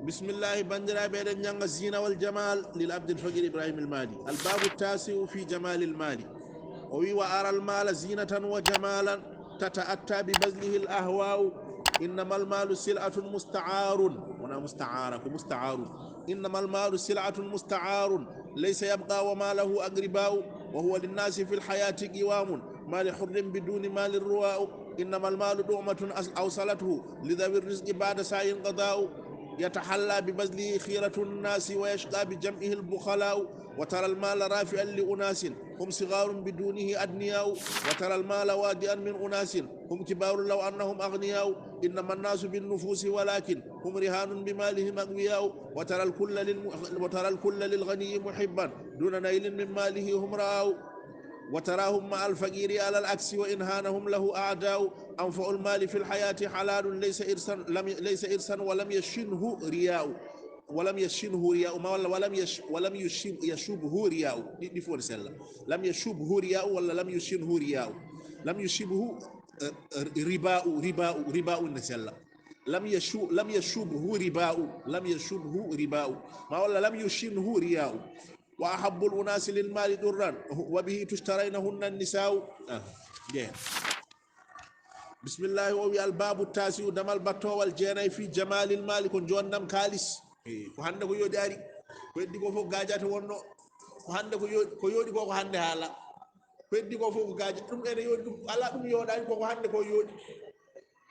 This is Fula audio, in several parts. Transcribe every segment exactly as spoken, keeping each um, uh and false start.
Bismillahi, banndiraaɓe, eɗen njannga Zina wal Jamal lil Abdil Faqir Ibrahim al Mali. Al babu tasi'u fi jamalil mali. O wi, "Wa aral mala zinatan wa jamalan tata'atta bi bazlihi al ahwa'u. Innamal malu sil'atun musta'arun." Wona musta'ara, ko musta'arun. "Innamal malu sil'atun musta'arun. Laysa yabqa wa ma lahu agriba'u. Wa huwa linnasi fil hayati qiwamun. Ma li hurrin biduni malin ruwa'u. Innamal malu du'matun as-, awsalathu. Li dhawi rizqi ba'da sa'in qada'u. Yatahalla bi bazlihi khiratu nnasi wa yashqa bi jam'ihi al bukhala'u. Wa tara al mala rafi'an li unasin. Hum sigharun bidunihi adniya'u. Wa tara al mala wadi'an min unasin. Hum kibarun law annahum aghniya'u. Innama nnasu bin nufusi walakin. Hum rihanun bi malihim aqwiya'u. Wa tara al kulla lil mu-, wa tara al kulla lil ghaniyi muhibban. Duna nailin min malihi hum ra'a'u. Wa tarahum ma al faqiri ala al aksi wa in hanahum lahu a'da'u. Anfa'u al mali fi al hayati halalun laysa irsan lam, laysa irsan wa lam yashinhu riya'u. Wa lam yashinhu riya'u. Ma walla wa lam yash-, wa lam yushib-, yashubhu riya'u. Ɗi, ɗi fof ne sella. Lam yashubhu riya'u walla lam yushinhu riya'u. Lam yushibhu, eh, eh, riba'u, riba'u, riba'u ne sella. Lam yashu-, lam yashubhu riba'u. Lam yashubhu riba'u. Ma walla lam yushinhu riya'u. Wa ahabbul unasi lil mali durran wa bihi tushtarayna hunna nisa'u. Ah, jeeya. Bismillahi, o wi, "Al babu tasi'u, damal battowal jeenay, fi jamalil mali, ko jondam kaalis." Eh, ko hannde ko yooɗi ari. Ko heddi ko fof gajate wonno. Ko hannde ko yooɗi, ko yooɗi ko, ko hannde haala. Ko heddi ko fof ko gaja. Ɗum ene yooɗi, ɗum ala, ɗum yooɗani ko, ko hannde ko yooɗi.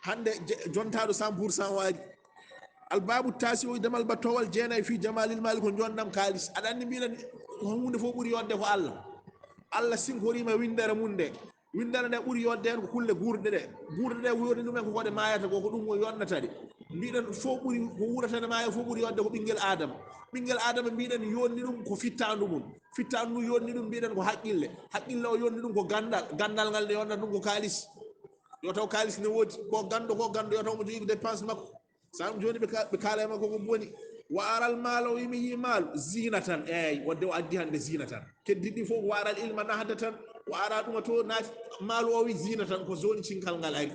Hannde je-, jontaaɗo cent pour cent o ari. Al babu tasi'u, damal battowal jeenay, fi jamalil mali, ko jondam kaalis. Aɗa anndi, mbiɗen, huunde fof ɓuri yodde ko Allah. Allah sinkoriima winndere mum nde. Winndere nde ɓuri yodde heen ko kulle guurɗe ɗe. Guurɗe ɗe, ko yodde ɗumen ko koɗe maayata ko, ko ɗum o yonnata ɗe. Mbiɗen fof ɓuri, ko wuurata ne maaya fof ɓuri yodde ko ɓinngel Aadama. Ɓinngel Aadama, mbiɗen, yonni ɗum ko fittaandu mum. Fittaandu ndu yonni ɗum, mbiɗen, ko haqqille. Haqqille o yonni ɗum ko ganndal. Ganndal ngal ne yonna ɗum ko kaalis. Yo taw kaalis ne woodi. Ko ganndo, ko ganndo, yo taw mo jogii ko dépense makko. Saabu jooni ɓe ka-, ɓe kaala e makko ko boni. Wa aral maala, o wi, "Mi yii maalu, zinatan." Eey, wonde o addi hannde zinatan. Keddiɗi fof, "Wa aral ilma nahdatan." O ara ɗuma to naati, maalu o wi, "Zinatan," ko zoni cinkal ngal ari.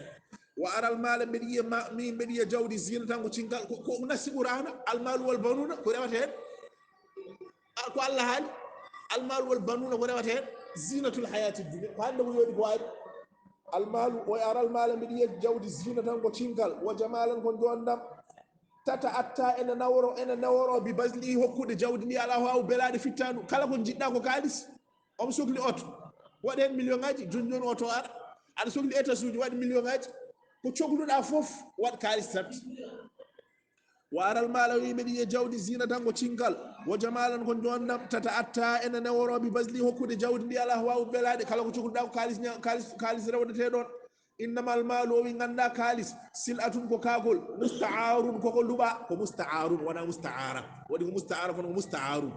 "Wa aral maala," mbeɗa yiya ma-, mi mbeɗa yiya jawdi, "zinatan," ko cinkal, ko, ko nasti Qur'aana, "Al malu wal banuna," ko rewata heen. A, ko Allah haali, "Al malu wal banuna," ko rewata heen, "zinatul hayati dunya," ko hannde ko yooɗi ko ari. Al malu, o aral maala, mbiɗa yiya jawdi, zinatan ko cinkal, wa jamalan ko jondam. Tata'atta, ene naworo, ene naworo, bi bazlihi, hokkude jawdi ndi ala hawa belaaɗe fittaandu. Kala ko njiɗɗa ko kaalis. Omo sokli oto, waɗi heen million ngaji, jooni jooni oto ara. Aɗa sokli étage uji, waɗi million ngaji. Ko cokluɗa fof, waɗ kaalis tan. Wa aral maala, wi, mbeɗa yiya jawdi, zinatan ko cinkal, wa jamalan ko jondam, tata'atta, ene naworo, bi bazlihi, hokkude jawdi ndi ala hawa belaaɗe. Kala ko cokluɗa ko kaalis ña-, kaalis, kaalis rewdete ɗoon. Innamal malu, o wi, ngannda kaalis, sil'atun, ko kaagol, musta'arun, koko luɓa, ko musta'arun, wona musta'ara. Waɗi ko musta'ara, kono ko musta'arun.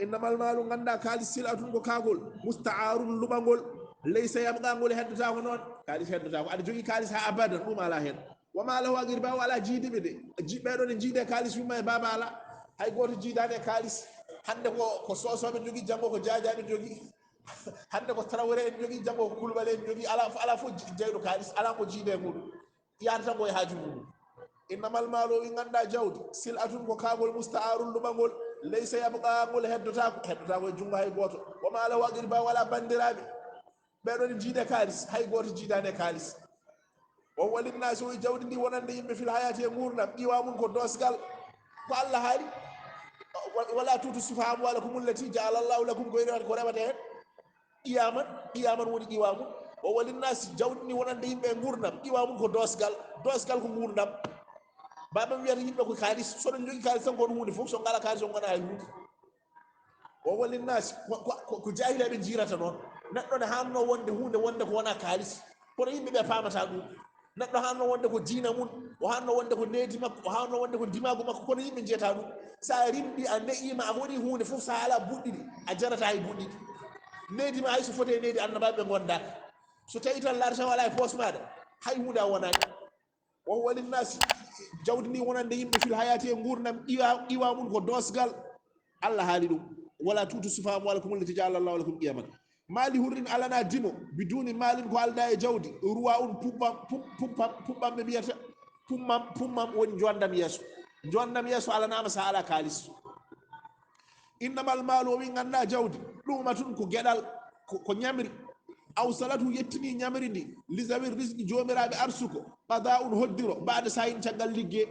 Innamal malu, ngannda kaalis, sil'atun, ko kaagol, musta'arun, luɓangol, laysa yabqa, ngol heddotaako noon. Kaalis heddotaako. Aɗa jogii kaalis haa abadan, ɗum alaa heen. Wa ma lahu agriba'u, alaa jiidiiɓe de. Ji-, ɓee ɗoo ne jiidi e kaalis, yumma e baaba alaa. Hay gooto jiidaani e kaalis. Hannde ko, ko Soosooɓe njogii, janngo ko Jaajaaɓe njogii. Hannde ko Traoré en njogii, janngo ko Koulibaly en njogii. Alaa, alaa fof ji-, jeyɗo kaalis, alaa ko jiidi e muɗum. Yahdata ko e haaju muɗum. Innamal malu, o wi, ngannda jawdi, sil'atun, ko kaagol, musta'arun, luɓangol, laysa yabqa, ngol heddotaako, heddotaako e junngo hay gooto. Wa ma lahu agriba'u, alaa banndiraaɓe. Ɓee ɗoo ne jiidi e kaalis, hay gooto jiidaani e kaalis. Wa huwa linnaasi, o wi, jawdi ndi wonande yimɓe, fil hayati, e nguurndam, qiwamun, ko doosgal, ko Allah haali. Wa, wala tu'tu sufaha amwalakum allati ja'ala Allahu lakum, ko rewata, ko rewata heen. Qiyaman, qiyaman woni qiwamun. Wa huwa linnaasi, jawdi ndi wonande yimɓe e nguurndam, qiwamun, ko doosgal. Doosgal ko nguurndam. Baaba wiyata yimɓe ko kaalis, so ɗon njogii kaalis tan ko on huunde fof, so ngalaa kaalis on ngonaa hay huunde. Wa huwa linnaasi, ko, ko, ko, ko jaahileeɓe njiirata noon. Neɗɗo ne haanno wonde huunde wonde ko wonaa kaalis. Kono yimɓe ɓe paamata ɗum. Neɗɗo haanno wonde ko diina mum, o haanno wonde ko nehdi makko, o haanno wonde ko ndimaagu makko, kono yimɓe njiyata ɗum. So a rimɗi, a ne'iima, a waɗi huunde fof, so a alaa buɗɗiɗi, a jarata hay buɗɗiɗi. Nehdi ma hay so foti e nehdi annabaaɓe ɓe ngondaaka. So tawii tan l'argent alaa e poos maaɗa, hay huunde a wonaani. Wa huwa linnaasi, jawdi ndi wonande yimɓe, fil hayati, e nguurndam, qiwa-, qiwamun, ko doosgal. Allah haali ɗum. Wala tu'tu sufaha amwalakum allati ja'ala Allahu lakum qiyaman. Ma li hurrin, alana dimo, biduni malin, ko aldaa e jawdi, ruwa'un, puɓɓam, puɓ-, puɓɓam, puɓɓam ɓe mbiyata, pummam, pummam woni jondam yeeso. Jonnam yeeso alanaama sa ala kaalis. Innamal maalu, o wi ngannda jawdi ɗuma tun ko geɗal, ko, ko ñamri. Aw salatu, yettini ñamri ndi, li zawir rizqi, joomiraaɓe arsuko, qada un, hoddiro, baada sayin, caggal ligge.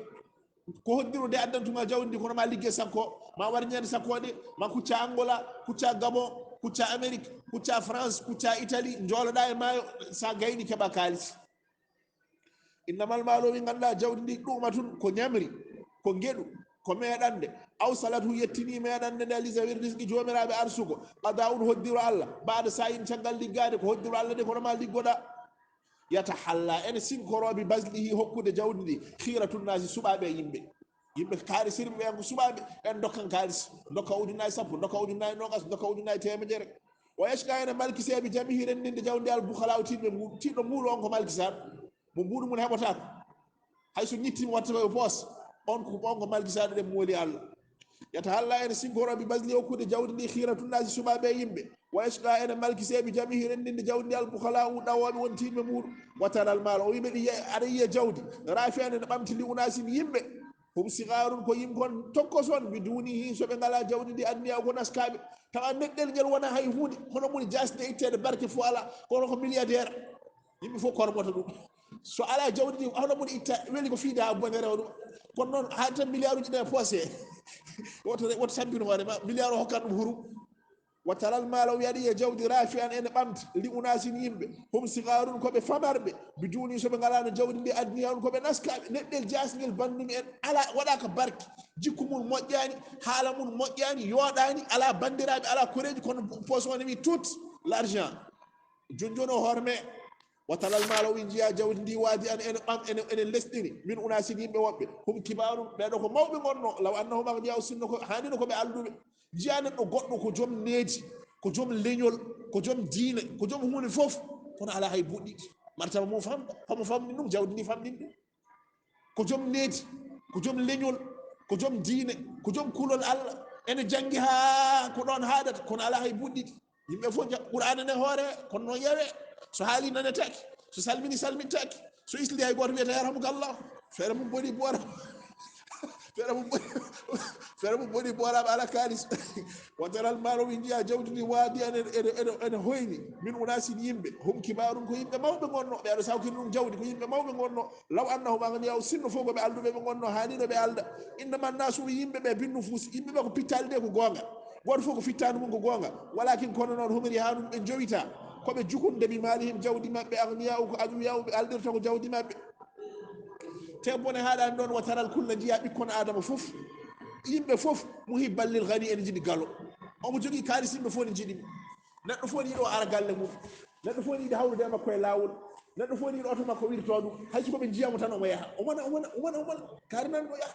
Ko hoddiro de addantuma jawdi ndi, kono ma ligge sakko, ma war ñande sakko de, ma kucca Angola, kucca Gabon, kucca Amérique, kucca France, kucca Italie, njooloɗa e maayo, sa gayni keɓa kaalis. Innamal maalu, wi ngannda jawdi ndi ɗuma tun ko ñamri, ko ngeɗu, ko meɗande. Aw salatu, yettini meɗande nde, li zawir rizqi, joomiraaɓe arsuko, qada un, hoddiro Allah, baada sayin, caggal liggaade, ko hoddiro Allah de, kono ma liggoɗa. Yatahalla, ene sinkoro, bi bazlihi, hokkude jawdi ndi, khiratu nnasi, suɓaaɓe yimɓe. Yimɓe kaari sirɓe ɓen ko suɓaaɓe, ɓen dokkan kaalis, dokka ujunnaaji sappo, dokka ujunnaaji noogas, dokka ujunnaaji teemedere. Wa yashqa, ene malkise, bi jam'ihi, renndinde jawdi, al bukhala'u, tiiɗɓe mbuuɗu. Tiiɗɗo mbuuɗu on ko malkisaaɗo, mo mbuuɗu mum heɓotaako. Hay so ñittiima watta koye poos, on ko, on ko malkisaaɗo, ɗen mooli Allah. Yatahalla, ene sinkoro, bi bazli, hokkude jawdi ndi, khiratu nnasi, suɓaaɓe yimɓe. Wa yashqa, ene malkise, bi jam'ihi, renndinde jawdi ndi, al bukhala'u, ɗawooɓe woni tiiɗɓe mbuuɗu. Wa taral maala, o wi mbeɗa yiya, aɗa yiya jawdi, rafi'an, ene ɓamti, li unasin, yimɓe. Hum sigharun, ko yimɓe kon tokkoson, bi dunihi, so ɓe ngala jawdi ndi, agniya, ko naskaaɓe. Tawa neɗɗel ngel wona hay huunde, hono mum jaasde itteede, barke fof ala, kono ko milliardaire. Yimɓe fof kormota ɗum. So ala jawdi ndi, hono mum itta, weli ko fiida bone rewa ɗum. Kono noon, haa tan milliard uji ɗe poche. Woto, woto tampin hoore ma, milliard o hokkat ɗum hurum. Wa taral maala, o wi aɗa yiya jawdi, rafi'an, ene ɓamta, li unasin, yimɓe, hum sigharun, ko ɓe famarɓe, bi duni, so ɓe ngalaano jawdi ndi, agniya un, ko ɓe naskaaɓe. Neɗɗel jaasngel banndum en, ala, waɗaaka barke, jikku mum moƴƴaani, haala mum moƴƴaani, yooɗaani, ala banndiraaɓe, ala koreeji, kono poche o ne wi tout l'argent. Jonjoni o hoore me. Wa taral maala, o wi njiya jawdi ndi, wadi'an, ene ɓam, ene, ene lesɗini, min unasin, yimɓe woɓɓe, hum kibarun, ɓeɗo ko mawɓe ngonno, law annahum agniya, o sinno ko, haanino ko ɓe alduɓe. Njiya neɗɗo goɗɗo ko joom needi, ko joom leñol, ko joom diine, ko joom huunde fof, kono ala hay buɗɗiɗi. Martaba mum famɗa, homo famɗi ɗum, jawdi ndi famɗini ɗum. Ko joom needi, ko joom leñol, ko joom diine, ko joom kulol Allah. Ene janngi haa ko ɗoon haaɗata, kono ala hay buɗɗiɗi. Yimɓe fof nja-, Qur'aana ne hoore, kono noon yewe. So haali nanetaake, so salmini salmintaake, so isli hay gooto wiyata yarhamukallah. Feere mum boni boora. Feere mum boni, feere mum boni booraɓe ala kaalis. Wa taral maala, wi njiya jawdi ndi wadi'an ene, ene, ene, ene hoyni, min unasin, yimɓe, hum kibarun, ko yimɓe mawɓe ngonno, ɓe aɗa sawkini ɗum jawdi, ko yimɓe mawɓe ngonno. Law annahum agniya, o sinno fof ko ɓe alduɓe ɓe ngonno, haanino ɓe alda. Innama nnasu, wi yimɓe ɓe, binnufusi, yimɓe ɓe ko pittaali de ko goonga. Gooto fof ko fittaandu mum ko goonga. Walakin kono noon, hum rihanun, ɓe jowita. Ko ɓe jukunde, bi maalihim, jawdi maɓɓe, agniya, ko agniya, ɓe aldirta ko jawdi maɓɓe. Te bone haaɗaani ɗoon, wa taral kulla, njiya ɓikkon Aadama fof, yimɓe fof, muhibban lil ghani, ene njiɗi galo. Omo jogii kaalis, yimɓe fof ne njiɗi mo. Neɗɗo fof ne yiɗi o ara galle mum. Neɗɗo fof ne yiɗi hawrude e makko e laawol. Neɗɗo fof ne yiɗi oto makko wirtoo ɗum. Hay so ko ɓe njiya mo tan omo yaha. Omo na, omo na, omo na, omo na. Kaari nan ɗo yaha.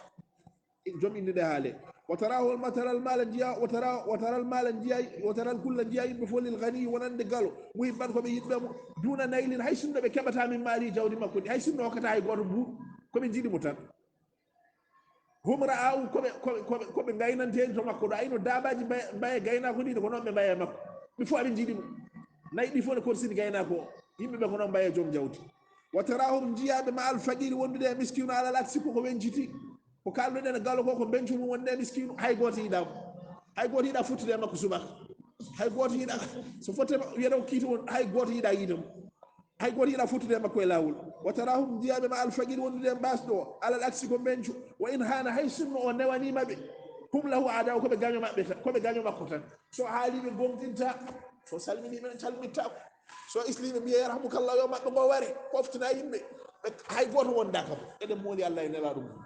Joom innde nde haale. Wa tarahu, wa taral maala njiya, wa tara, wa taral maala njiya, wa taral kulla njiya yimɓe fof lil ghani wonande galo. Muhibban ko ɓe yiɗɓe mo. Duna naylin hay sinno ɓe keɓata min maali jawdi makko ndi. Hay sinno hokkata hay gooto mbuuɗu. Ko ɓe njiɗi mo tan. Hum ra'ahu, ko ɓe, ko ɓe, ko ɓe, ko ɓe ngaynanteeɗi to makko ɗo. Ayno daabaaji mbaye, mbaye gaynaako ndi, ko noon ɓe mbaye makko. Ɓe fof aɓe njiɗi mo. Nayi ɗi fof ne korsini gaynaako o. Yimɓe ɓe ko noon mbaye joom jawdi. Wa tarahum, njiyaaɓe ma al faqiri wondude e miskiino alal aksi ko ko wenciti. Ko kaalduɗen e galo ko, ko bencu mum wonde e miskiino. Hay gooto yiɗaa mo. Hay gooto yiɗaa fottude e makko subaka. Hay gooto yiɗaa, so fotte ma, wiyata ko kiite won, hay gooto yiɗaa yiide mo. Hay gooto yiɗaa fottude e makko e laawol. Wa tarahum, njiyaaɓe ma al faqiri wondude e mbaasɗo o, alal aksi ko mbenco. Wa in haana, hay sinno o newaniima ɓe. Hum lahu a'daa'u, ko ɓe gaño maɓɓe tan, ko ɓe gaño makko tan. So haali ɓe gomɗinta, so salmini ɓe calmittaako. So isli ɓe mbiya yarhamukallah, yo maɓɓe ngo ware, poftina yimɓe. Ɓe, hay gooto wondaaka mo. Eɗen mooli Allah e nelaaɗo mum.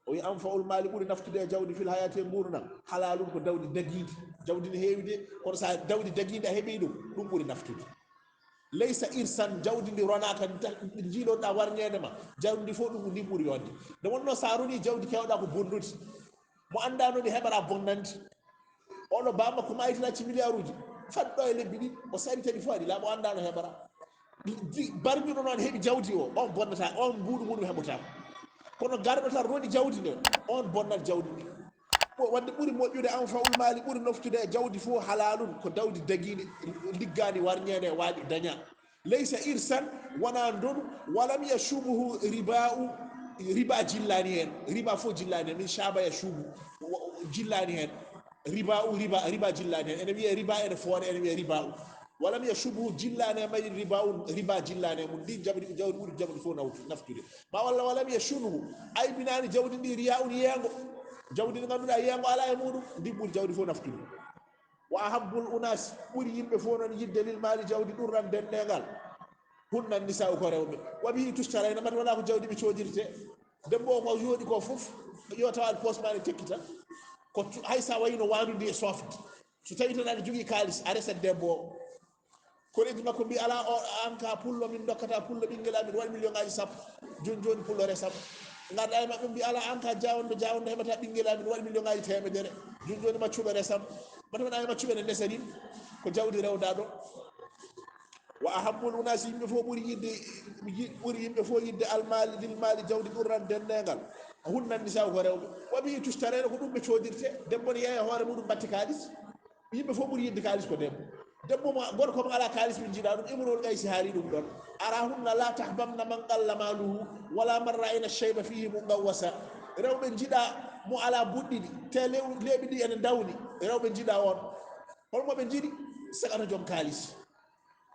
O wi anfa'ul maali, ɓuri naftude e jawdi, fil hayaati, e nguurndam, halaalun, ko dawdi dagiindi. Jawdi ne heewi de, kono so a dawdi dagiindi a heɓii ɗum, ɗum ɓuri naftude. Laysa irsan, jawdi ndi ronaaka, ndi ta-, ndi njiiloɗaa warñeede ma. Jawdi ndi fof ɗum ndi ɓuri yonde. Nde wonnoo so a ronii jawdi keewɗaa ko bonnude. Mo anndaano ndi heɓaraa bonnande. Oɗo baa makko maayiti lacci miliyaaruuji. Fadɗo e lebbi ɗiɗi, o sari tawi fof aɗi laaɓa, o anndaano heɓaraa. Ɗi, ɗi barñuɗo noon heɓi jawdi o, on bonnata, on mbuuɗu muɗum heɓotaako. Kono garɗo tan roni jawdi ndi, on bonnat jawdi ndi. Ko wadde ɓuri moƴƴude anfa'ul maali, ɓuri naftude e jawdi fof halaalun, ko dawdi dagiindi, liggaandi warñeede e waaɗi dañaa. Laysa irsan, wonaa ndonu, walam yashubhu riba'u, Riba jillaani heen, riba fof jillaani heen, min shaaba yashubu, jillaani heen. Riba u, riba, riba jillaani heen. Ene wiyee riba, ene fooɗa, ene wiyee riba u. Walam yashubhu, jillaani e majji riba u, riba jillaani e mum. Ndin jawdi, jawdi ɓuri jawdi fof nawtu, naftude. Ma walla walam yashunhu, aybinaani jawdi ndi riya un, yeengo. Jawdi ndi ngannduɗaa yeengo alaa e muɗum, ndi ɓuri jawdi fof naftude. Wa ahabbul unaasi, ɓuri yimɓe fof noon yiɗde lil maali jawdi ɗurran denneengal. Hunnan nisaa'u ko rewɓe. Wa bihi tushtarayna, mate wonaa ko jawdi ɓe coodirte. Debbo o ko yooɗi ko fof, yo tawaade poos ma ne tekkita. Ko tu-, hay so a wayno waandu ndi e soofde. So tawi tan aɗa jogii kaalis, a resat debbo o. Koreeji makko mbi alaa o, aan ka pullo min dokkata pullo ɓinngel amin waɗi million ngaaji sappo. Jooni jooni pullo resam. Ngarɗa e maɓɓe mbi alaa aan ka jawonɗo, jawonɗo heɓata ɓinngel amin waɗi million ngaaji teemedere. Jooni jooni maccuɓe resam. Mate wonaa e maccuɓe ne ndesa ɗin. Ko jawdi rewda ɗo. Wa ahabbul unaasi, yimɓe fof ɓuri yiɗde, yi-, ɓuri yimɓe fof yiɗde almaali, lil maali, jawdi ɗurran denneengal. Hunnan nisaa'u ko rewɓe. Wa bihi tushtarayna, ko ɗum ɓe coodirte. Debbo ne yeeya hoore muɗum batte kaalis. Yimɓe fof ɓuri yiɗde kaalis ko debbo. Debbo mo, gorko mo alaa kaalis min njiɗa ɗum, Imrul Qaysi haali ɗum ɗon. Ara hunna la tahbabna man qalla maaluhu, wala man ra'ayna shayba fihi muqawwasa. Rewɓe njiɗa mo alaa buɗɗiɗi, te lew-, leeɓi ɗi ene ndawni. Rewɓe njiɗa on. Holmo ɓe njiɗi? Sagato joom kaalis.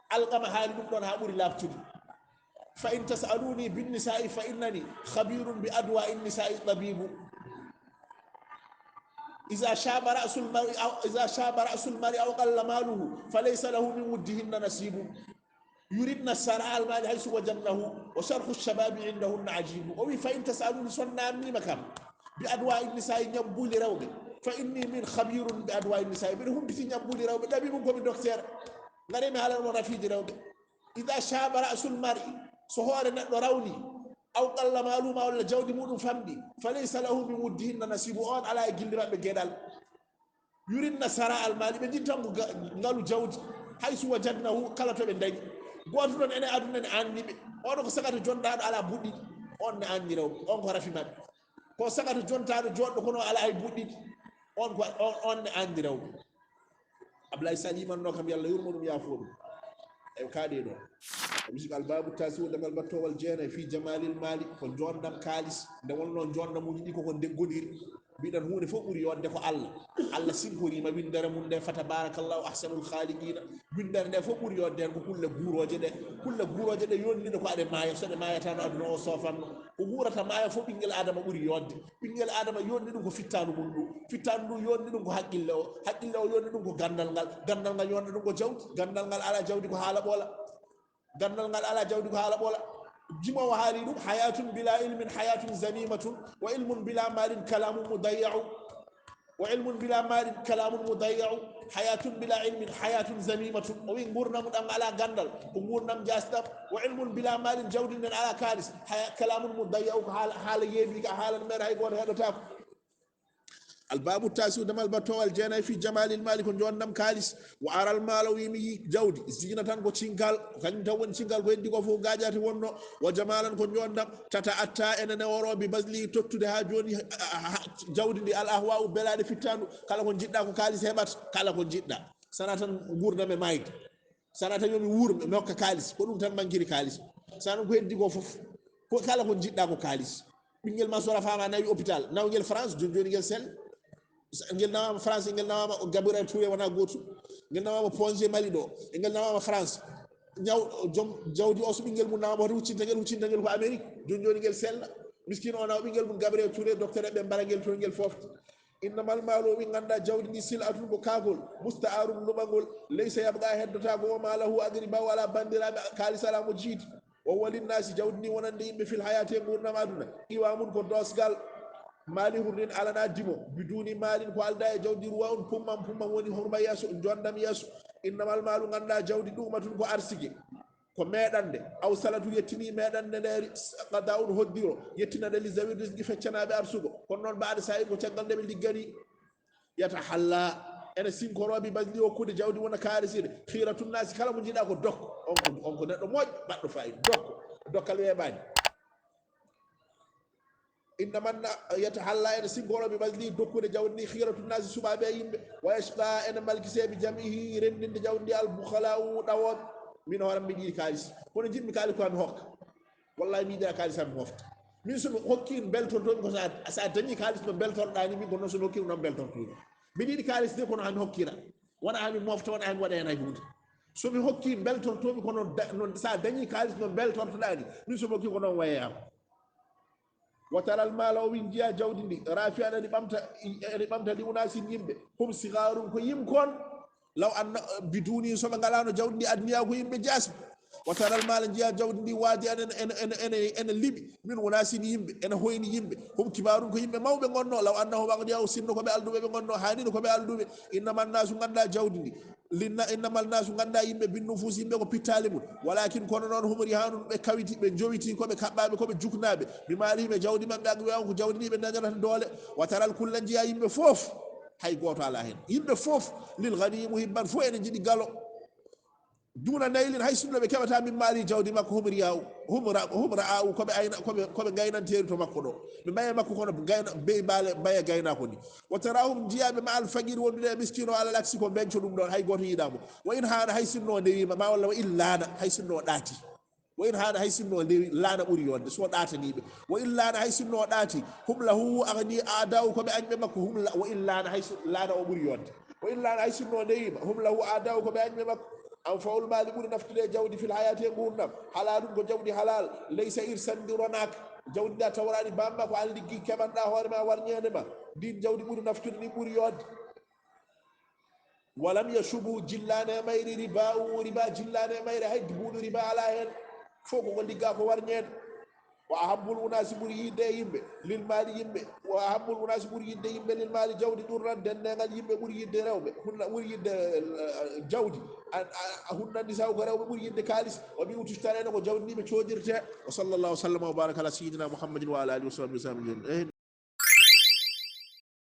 Alqama haali ɗum ɗon haa ɓuri laaɓtude. Fa in tas'aluni bin nisa'i fa innani khabirun bi adwa'i nisa'i tabibu. Iza shaba ra'sul mar'i aw, iza shaba ra'sul mar'i aw qalla maluhu, fa laysa lahu min wuddihinna nasibu. Yuridna sara al mali haythu wajadnahu, wa sharhu shababi indahunna ajibu. O wi, fa in tas'aluni, so on naamniima kam, bi adwa'i nisa'i, ñabbuli rewɓe, fa inni min khabirun bi adwa'i nisa'i, mbiɗa humpiti ñabbuli rewɓe, ɗaɓi mum ko mi docteur. Ngare mi haalana mon rafiiji rewɓe. Ida shaba ra'sul mar'i, so hoore neɗɗo rawni, aw qalla maluhu ma walla jawdi muɗum famɗi, fa laysa lahu min wuddihinna nasibu, on alaa e gilli maɓɓe geɗal. Yuridna sara al mali, ɓe njiɗi tan ko ga-, ngalu jawdi, haythu wajadnahu, kala to ɓe ndañi. Gooto ɗon ene aduna ne anni ɓe. Oɗo ko sagato jontaɗo alaa buɗɗiɗi, on ne anni rewɓe, on ko rafi maɓɓe. Ko sagato jontaɗo joɗɗo kono alaa hay buɗɗiɗi, on ko, on, on ne anni rewɓe. Ablaye Sall yimanno kam, Yalla yurmo ɗum, yaafo ɗum. Eyo, kaaɗe ɗo. Musiba, al babu tasi, o damal battowal jeenayi, fi jamalil mali, ko jondam kaalis. Nde wonno jondamuji ɗi koko nde goɗiri. Mbiɗan huunde fof ɓuri yodde ko Allah. Allah sinkorima windere mum nde, fa tabarakallahu ahsanul khaliqina. Windere nde fof ɓuri yodde hen ko kulle guuroje ɗe. Kulle guuroje ɗe yonniɗo ko aɗe maaya, so ɗe maayatano aduna o sofanno. Ko guurata maaya fof ɓinngel Adama ɓuri yodde. Ɓinngel Adama yonɗi ɗum ko fittaandu mum ndu. Fittaandu ndu yonɗi ɗum ko haqqille o. Haqqille o yonɗi ɗum ko ganndal ngal. Ganndal ngal yonɗi ɗum ko jawdi. Ganndal ngal alaa jawdi ko haala ɓoola. Ganndal ngal alaa jawdi ko haala ɓoola. Jimoowo haali ɗum, hayatun bila ilmin hayatun zamimatun, wa ilmun bila malin kalamun mudayya'u. Wa ilmun bila malin kalamun mudayya'u, hayatun bila ilmin hayatun zamimatun. O wi nguurndam ɗam alaa ganndal, ko nguurndam jaasɗam. Wa ilmun bila malin, jawdi nden alaa kaalis, haya-, kalamun mudayya'u, ko haala, haala yeebi ka, haala no meeɗa hay gooto heɗotaako. Albabu tasiu, damal battowal jeenayi, fi jamalil mali, ko jondam kaalis. Wa aral mala, wi mi yi jawdi, zinatan, ko cinkal, ko kañum tan woni cinkal, ko heddi ko fof gaajaate wonno. Wa jamalan, ko jondam, tata atta, ene neworo, bi basli, tottude haa jooni, ha, ha, ha, jawdi ndi, al ahwa'u, belaaɗe fittandu, kala ko njiɗɗa ko kaalis heɓat, kala ko njiɗɗa. Sana tan nguurdam e maayde. Sana tan yo mi wuur, mi hokka kaalis. Ko ɗum tan mankiri kaalis. Sana ko heddi ko fof, ko kala ko njiɗɗa ko kaalis. Ɓinngel ma so rafaama nawi hôpital, nawgel France, joni joni ngel sell. Ngel nawama France, ngel nawama Gabriel Touré wona gootum. Ngel nawama Ponge Mali ɗo, ngel nawama France. Ñaw, joom jawdi o so ɓinngel mum nawama, hoto huccintagel, huccintagel ko Amérique. Joni joni ngel sella. Miskin o nawa ɓinngel mum Gabriel Touré, docteur ɓe mbara ngel toon ngel foofta. Innamal malu, o wi, ngannda jawdi ndi, sil'atun, ko kaakol, musta'arun, luɓangol, laysa yabqa, heddota ko, o ma lahu aqriba, o alaa banndiraaɓe, kaalis alaa mo jiidi. Wa huwa linnasi, jawdi ndi wonande yimɓe, fil hayati, e nguurndam aduna, qiwamun, ko doosgal, mali hurrin alana dimo, biduni malin, ko alda e jawdi, ruwa un, pummam, pummam woni hurma yeeso, jondam yeeso. Innamal malu, ngannda jawdi, ɗumatun, ko arsike. Ko meeɗannde, aw salatu, yettini meeɗannde nde, qada'un, hoddiro, yettinande, li zawi rizqi, feccanaaɓe arsugo. Kono noon, ba'da sa'in, ko caggal nde ɓe liggani. Yatahalla, ene sinkoro, bi basli, hokkude jawdi wona kaarisire. Khiratun nasi, kala mo njiɗa ko dokko. On ko, on ko neɗɗo moƴƴo, baɗɗo fayida, dokko. Dokkal weeɓaani. Inna man yatahalla, ene sinkoro, bi basli, dokkude jawdi ndi, khiratu nasi, suɓaaɓe e yimɓe, wa yashqa, ene malkise, bi jam'ihi, renndinde jawdi ndi, al bukhala'u, ɗawooɓe. Min hooram mbiɗa yiɗi kaalis, kono njiɗmi kaalis ko mi hokka. Wallahi mi yiɗira kaalis mi mofta. Min so mi hokki, beltortoomi ko so a, so a dañi kaalis no beltorɗaa ni, min ko noon so mi hokki noon beltortoomi. Mbiɗa yiɗi kaalis de, kono haa mi hokkira. Wona haa mi mofta, wona haa mi waɗa heen hay huunde. So mi hokki, beltortoomi ko noon da-, noon so a dañi kaalis no beltortoɗaa ni, min so mi hokki ko noon wayeyaama. Wa taral maala, o wi njiya jawdi ndi, rafi'an ene ɓamta, ene ɓamta li unaasin yimɓe, hum sigaarun ko yimkon, law anna biduni, so ɓe ngalaano jawdi ndi, adniya ko yimɓe jaasi. Wa taral maala, njiya jawdi ndi, waadi an ene, ene, ene, ene, ene liɓi, min unaasin yimɓe, ene hoyni yimɓe, hum kibaarun ko yimɓe mawɓe ngonno, law annahum agniya, o sinno ko ɓe alduɓe ɓe ngonno, haanino ko ɓe alduɓe. Innama annaasu, ngannda jawdi ndi, Linna, innamal naasu, ngannda yimɓe, bin nufuus, yimɓe ko pittaali mum. Walakin, kono noon, hum rihanun, ɓe kawiti, ɓe jowiti, ko ɓe kaɓɓaaɓe, ko ɓe juknaaɓe. Bi maalihim, e jawdi maɓɓe, agniya, ko jawdi ndi ɓe dañata doole. Wa taral kulla, njiya yimɓe fof, hay gooto alaa heen. Yimɓe fof, lil ganiyi muhibban, fof ene njiɗi galo. Duna naylin, hay sinno ɓe keɓata min maali jawdi makko, hum riya'u, hum ra-, hum ra'a'u, ko ɓe ayna, ko ɓe, ko ɓe gaynanteeri to makko ɗo. Ɓe mbaye makko kono gayna-, bey baale mbaye gaynaako ni. Wa tarahum, njiya ɓe ma al faqir, wondude e miskino, alal aksi ko benco ɗum ɗon, hay gooto yiɗaa mo. Wa in haana, hay sinno o newiima, ma walla wa in laana, hay sinno o ɗaati. Wa in haana, hay sinno o newi, laana ɓuri yonde, so ɗaatanii ɓe. Wa in laana, hay sinno o ɗaati, hum lahu agni a'da'u, ko ɓe añɓe makko, hum la-, wa in laana, hay si-, laana o ɓuri yonde. Wa in laana, hay sinno o newiima, hum lahu a'da'u, ko ɓe añɓe makko. Anfa'ul maali, ɓuri naftude e jawdi, fil hayati, e nguurndam, halalun, ko jawdi halal, laysa irsan, ndi ronaaka. Jawdi ndi a tawraani bamma, ko an liggi keɓanɗa hoore ma warñeende ma. Ndin jawdi ɓuri naftude, ndi ɓuri yonde. Walam yashubhu, jillaani e mayri, riba'u, riba jillaani e mayri, hay buuɗu riba alaa heen. Fof ko ko ligga ko warñeede. Wa ahabbul unaasi, ɓuri yiɗde e yimɓe, lil maali, yimɓe. Wa ahabbul unaasi, ɓuri yiɗde yimɓe, lil maali, jawdi, ɗurran, denndaangal yimɓe ɓuri yiɗde rewɓe, hunna-, ɓuri yiɗde, eh, jawdi. A, a, a hunnandi saw ko rewɓe ɓuri yiɗde kaalis. Wa bi utushtara, ene ko jawdi ndi ɓe coodirte. Wa sallallahu wa sallama wa baraka ala sayyidina Muhammadin wa ala alihi wa sahbihi wa sallam.